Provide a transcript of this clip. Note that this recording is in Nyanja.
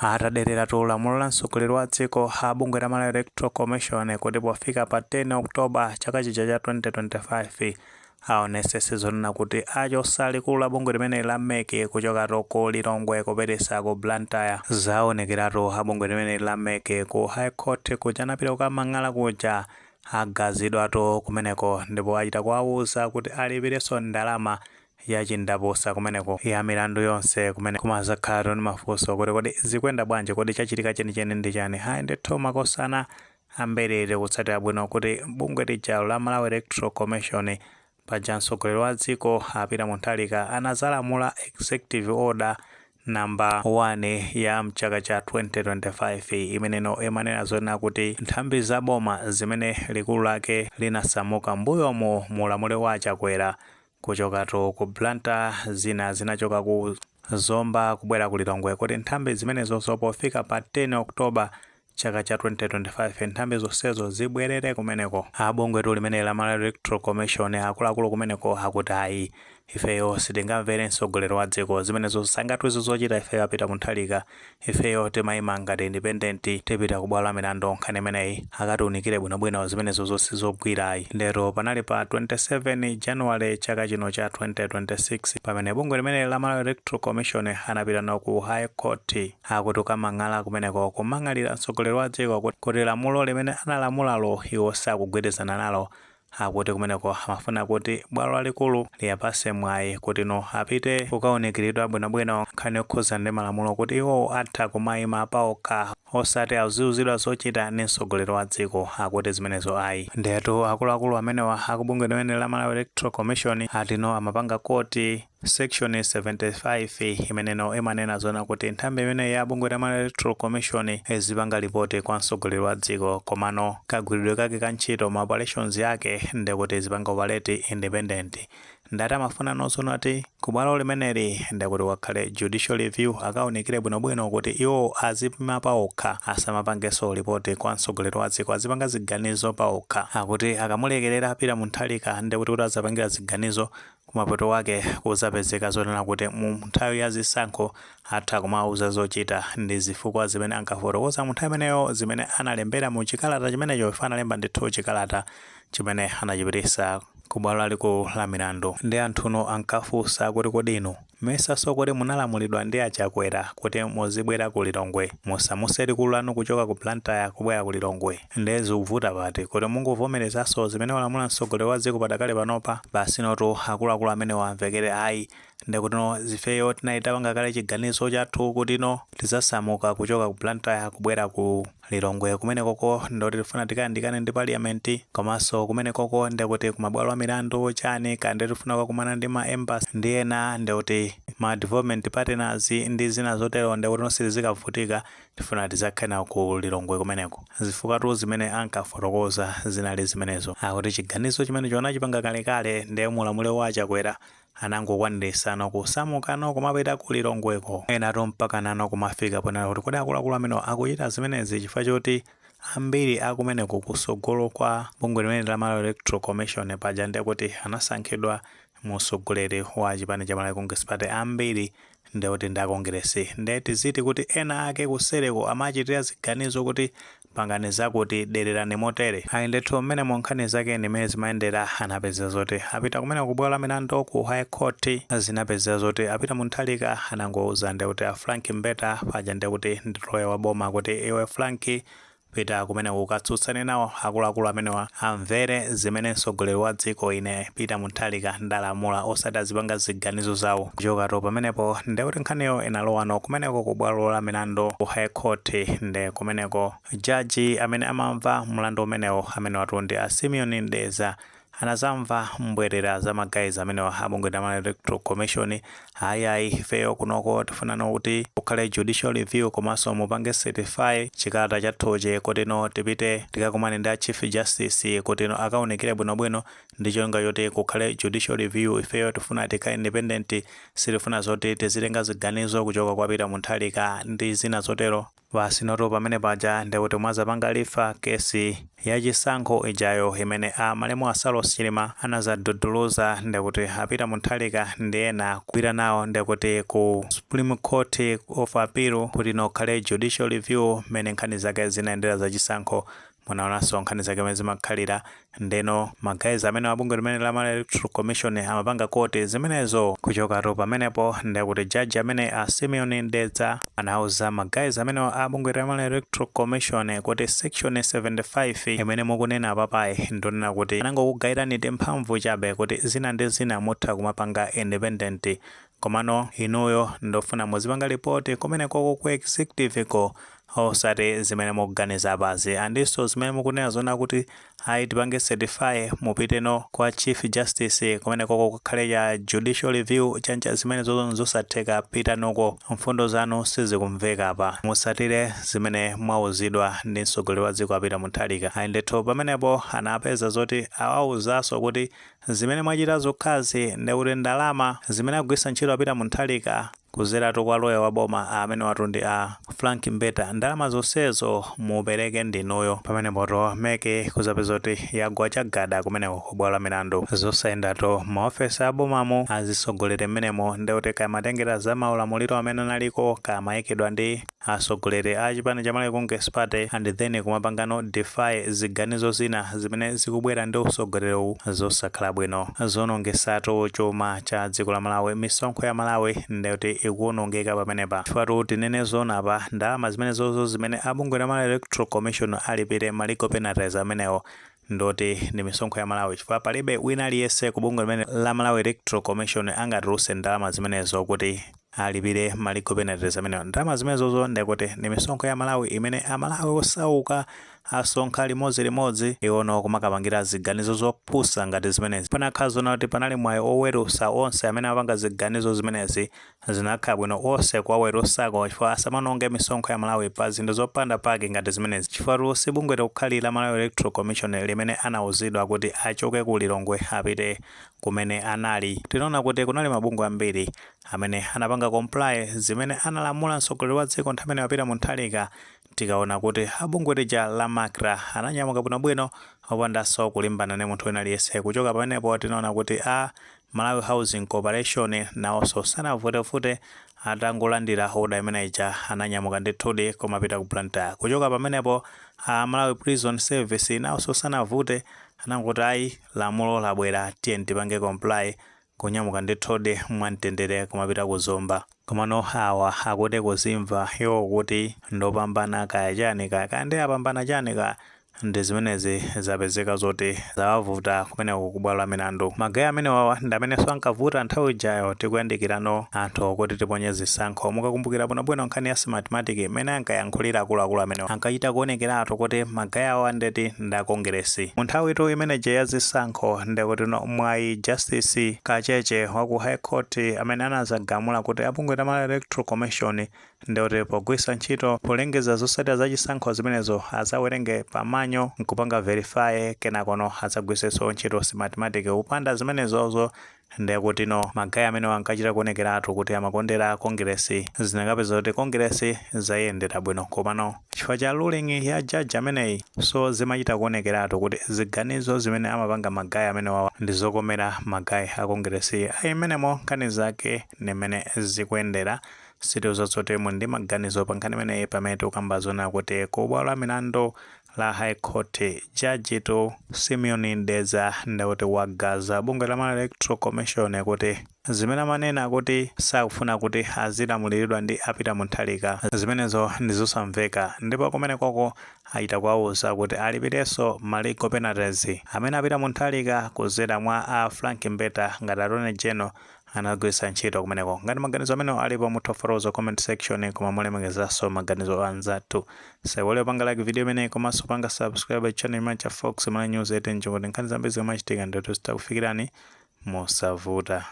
Atadereratu lamulo la mtsogoleri wa dziko, a bungwe la Malawi Electoral Commission kuti pofika pa 10 October chaka chija cha 2025 aonesese zonena kuti achosa likulu la bungwe limene la MEC kuchokatu ku Lilongwe kupitisa ku Blantyre. Zaonekeratu, a bungwe limene la MEC ku High Court kuja anapita kukamang'ala kuja, agazidwatu kumeneko, ndipo achita kuwawuza kuti alipirenso ndalama yachindapusa kumeneko ya milandu yonse kumene. Kumazakhala ndi mafunso kuti kodi zikuyenda bwanji? Kodi chachitika chenicheni ndi chani? Hayi ndithu, makosana ambiri tikutsatira bwino kuti bungwe lijalo la Malawi Electoral Commission, paja mtsogoleri wa dziko a Peter Mutharika anazalamula Executive Order Number 1 ya mchaka cha 2025, imeneno imanena zonena kuti nthambi za boma zimene likulu lake linasamuka mbuyomu mulamuliro wa Chakwera kuchokatu ku Blantyre, zina zinachoka ku Zomba kubwera ku Lilongwe, kuti nthambi zimenezo pofika pa 10 October chaka cha 2025 nthambi zonsezo zibwerere kumeneko. Abungwe limene la Malawi Electoral Commission, akuluakulu kumeneko akuti ayi, ifeyo sitingamvere mtsogoleri wa dziko, zimenezo sangatwizo zochita. Ifeyo a Peter Mutharika, ifeyo timayima ngati independent, tipita ku bwalo la milandu nkhani imeneyi akatiunikire bwinobwino, zimenezo zonse zogwira ayi. Lero panali pa 27 January chaka chino cha 2026 pamene bungwe limene la Malawi Electoral Commission anapita no ku High Court, akuti kukamang'ala kumeneko, kumang'alira mtsogoleri wa dziko kuti lamulo limene analamulalo iwo sakugwirizana nalo. Akuti kumeneko amafuna kuti bwalo lalikulu liyapase mwayi kuti no apite kukaunikiridwa bwinobwino nkhani yokhuza ndi malamulo, kuti iwo atha kumayima paokha, osati aziuzidwa zochita ndi mtsogoleri wa dziko. Akuti zimenezo ayi. Ndetu akuluakulu amenewa akubungwe limene la Malawi Electoral Commission atino amapanga quote Section 75, imeneno imanena zona kuti nthambi imene ya bungwe la Malawi Electoral Commission izipanga ripoti kwa mtsogoleri wa dziko, komano kagwiridwe kake ka ntchito, ma operations yake, ndekuti izipanga operate independent. Ndati amafuna nonso ati kubwalo limeneli ndekuti wakhale judicial review, akaunikire bwinobwino kuti iwo azipima paokha, asamapangenso ripoti kwa mtsogoleri wa dziko, azipanga ziganizo paokha. Akuti akamulekerera Peter Mutharika, ndekuti kuti azapangira ziganizo, kumapeto wake kuzapezeka zonena kuti mu nthawi ya zisankho atha kumauza zochita. Ndi zifukwa zimene ankafotokoza mu nthawi imeneyo, zimene analembera mu chikalata chimenecho. Ife analemba ndithu chikalata chimene anachipitisa ku bwalo lalikulu la milandu. Ndi anthuno ankafunsa kuti kodi inu mesaso kuti munalamulidwa ndi Achakwera kuti muzibwera ku Lilongwe, musamuse likulu lanu kuchoka ku Blantyre kubwera ku Lilongwe, ndiye zikuvuta pati kuti mungovomerezanso zimene walamula mtsogoleri wa dziko padakale panopa basi? Notu akuluakulu amene amvekere ayi, ndikutino zifeyo tinali tapanga kale chiganizo chathu kuti no tizasamuka kuchoka ku Blantyre kubwera ku Lilongwe. Kumene koko ndoti tifuna tikayandikane ndi parliament, komanso kumene koko ndikuti kumabwalo a milandu chani, kandi tifuna kukakumana ndi ma embassy ndi ena, ndikuti ma development partners ndi zina zotero, ndikuti nonse tizikavutika, tifuna tizakhale nawo ku Lilongwe kumeneko. Zifukatu zimene ankafotokoza zinali zimenezo. Akuti chiganizo chimenecho anachipanga kalekale, ndiye mulamuliro wa Achakwera anangokwanirisano kusamukano kumapita ku Lilongweko. Enatu mpaka nano kumafika ponena kuti kodi akuluakulu amene akuchita zimenezi chifukwa choti ambiri akumeneko kusogolo kwa bungwe limene la Malawi Electoral Commission paja ndekuti anasankhidwa mutsogoleri wa chipani cha Malawi Congress Party, ambiri ndekuti ndi akongresi, ndiye tiziti kuti ena ake kusereko amachitira ziganizo kuti pangani zakuti, dererani motere? Ayi ndithu, mmene mu nkhani zake ndimene zimayendera. Anapeza zoti apita kumene kubwalo la milandu ku High Court, zinapeza zoti a Peter Mutharika anangouza ndekuti a Frank Mbeta, paja ndekuti ndi loya wa boma, kuti iwe Frank, pita kumene ukatsutsane nawo akuluakulu amenewa, amvere zimene mtsogoleri wa dziko ine Peter Mutharika ndalamula, osati azipanga ziganizo zawo. Kuchokato pamenepo ndekuti nkhaniyo inalowano kumeneko ku bwalo la milandu ku High Court. Nde kumeneko jaji amene amamva mlandu umenewo, amene watu ndi a Simeon Ndeza, anazamva mbwerera za ma guys amenewa abungwe la Malawi Electoral Commission: ayi, ifeyo kunoko tifunano kuti kukhale judicial review, komanso mupange certify chikalata chathuchi kuti no tipite tikakumane ndi a Chief Justice kuti no akaunikire bwinobwino ndi cholinga choti kukhale judicial review. Ifeyo tifuna tikhale independent, sitifuna zoti tizitenga ziganizo kuchoka kwa Peter Mutharika ndi zina zotero. Basi noto pamene paja ndikuti mwazapanga refer kesi yachisankho ijayo imene a malemu a Saulos Chilima anazaduduluza, ndikuti a Peter Mutharika ndi ena kupita nawo ndikuti ku Supreme Court of Appeal kuti inokhale judicial review mmene nkhani zake zinayendera zachisankho. Munaonanso nkhani zake mmene zimakhalira. Ndeno ma guys amene abungwe limene la Malawi Electoral Commission amapanga koti zimenezo. Kuchokatu pamenepo, ndekuti jaji amene a Simeon Dedza anauza ma guys amene abungwe la Malawi Electoral Commission kuti section 75 imene mukunena papayi, ndonena kuti anangokugayirani mphamvu chabe kuti zina ndi zina mutha kumapanga independent, komano inuyo ndofuna muzipanga ripoti kumenekoko ku executive ko, osati zimene mukuganiza apazi. Andinso zimene mukunena zona kuti ayi, tipange certify, mupiteno kwa Chief Justice kumenekoko kukhale ya judicial review chancha, zimene zozo zosatheka. Pitanoko, mfundo zanu sizikumveka apa, musatire zimene mwauzidwa ndi mtsogoleri wa dziko a Peter Mutharika. Ayi ndithu, pamenepo anapeza zoti awawuzanso kuti zimene mwachita zokhazi, ndikuti ndalama zimene agwiritsa ntchito a Peter Mutharika kuzeratu kwa loya wa boma amene watu ndi a Frank Mbeta, ndalama zonsezo mupereke ndinuyo. Pamenepoto MEC kuzapeza kuti yagwa chagada kumeneko kubwalo la milandu. Zosayendatu, maofesi abomamo azisogolere mmenemo, ndikuti kamatengera za maulamuliro amene analiko, kamayikidwa ndi atsogoleri a chipani cha Malawi Congress Party, and then kumapangano defy ziganizo zina zimene zikubwera ndi usogoleri, zosakhala bwino, zonongesatu chuma cha dziko la Malawi. Misonkho ya Malawi ndikuti ikuwonongeka pamenepa, chifukwa tinene zoona pa ndalama zimenezozo zimene abungwe la Malawi Electoral Commission alipire ma legal penalties amenewo, ndoti ndi misonkho ya Malawi, chifukwa palibe wina aliyense ku bungwe limene la Malawi Electoral Commission angatulutse ndalama zimenezo kuti alipire ma legal penalties amenewo. Ndalama zimenezozo ndikuti ndi misonkho ya Malawi imene Amalawi osauka asonkha limodzilimodzi, iwono kumakapangira ziganizo zopusa ngati zimenezi. Panakhala zona kuti panali mwayi owerusa onse amene amapanga ziganizo zimenezi, zinakhala bwino onse kuwawerusako, chifukwa asamanonge misonkho ya Malawi pa zinthu zopanda pake ngati zimenezi, chifukwa si bungwe lokhalira Malawi Electoral Commission limene anawuzidwa kuti achoke ku Lilongwe apite kumene anali. Tinaona kuti kunali mabungwe ambiri amene anapanga comply zimene analamula mtsogoleri wa dziko nthawi imene a Peter Mutharika. Tikaona kuti abungwe lija la MACRA ananyamuka bwinobwino opandanso kulimbana ndi munthu wina aliyense. Kuchoka pamenepo, tinaona kuti a Malawi Housing Corporation nawonso sanavutevute, atangolandira order imene ija ananyamuka ndithudi kumapita ku Blantyre. Kuchoka pamenepo, a Malawi Prison Service nawonso sanavute, anangoti ayi, lamulo labwera, tiye tipange comply, kunyamuka ndithudi mwamtendere kumapita ku Zomba. Komano awa akuti kuzimva iwo kuti ndopambana kaya chani kaya kaya ndi apambana chani kaya, ndi zimenezi zapezeka zoti zawavuta kumeneko kubwalo la milandu. Ma guy amene wawa ndi amenenso ankavuta nthawi ijayo tikuyandikirano anthu kuti tiponye zisankho. Mukakumbukira bwinobwino nkhani ya Smartmatic, imene ankayankhulira akuluakulu amenewa, ankachita kuonekeratu kuti ma guy awa ndeti ndi akongeresi. Mu nthawitu imeneje ya zisankho, ndikuti no mwayi Justice Kacheche wa ku High Court amene anazagamula kuti abungwe la Malawi Electoral Commission, ndikuti pogwiritsa ntchito polengeza zotsatira za chisankho zimenezo, azawerenge pa manual nkupanga verify, kenakono adzagwiritsenso ntchito Smartmatic. Kupanda zimenezozo, ndekuti no ma guy amene ankachita kuonekeratu kuti amakondera Kongeresi, zinakapeza kuti Kongeresi zayendera bwino. Komano chifukwa cha ruling ya jaji ameneyi, so zimachita kuonekeratu kuti ziganizo zimene amapanga ma guy amene wawa ndi zokomera ma guy a Kongeresi. Ayi, imenemo nkhani zake ndi mmene zikuyendera. Sitiuza zoti muli ndi maganizo pa nkhani imeneyi, pamene tikukamba zona kuti ku bwalo la milandu la High Court, jaji to Simeon Dedza ndikuti wagaza bungwe la Malawi Electoral Commission kuti zimene amanena kuti sakufuna kuti azilamuliridwa ndi a Peter Mutharika, zimenezo ndi zosamveka. Ndipo kumene koko achita kuwawuza kuti alipirenso ma legal penalties amene a Peter Mutharika kuzera mwa a Frank Mbeta ngati Attorney General anagwiritsa ntchito kumeneko. Ngati maganizo amene alipo, mutha kufotokoza comment section, koma mulemekezanso maganizo anzathu. Saiwale panga like video imeneyi komanso panga subscribe channel imene cha Fox Malawi News 18, kuti nkhani zambiri zimachitika ndithu zitakufikirani mosavuta.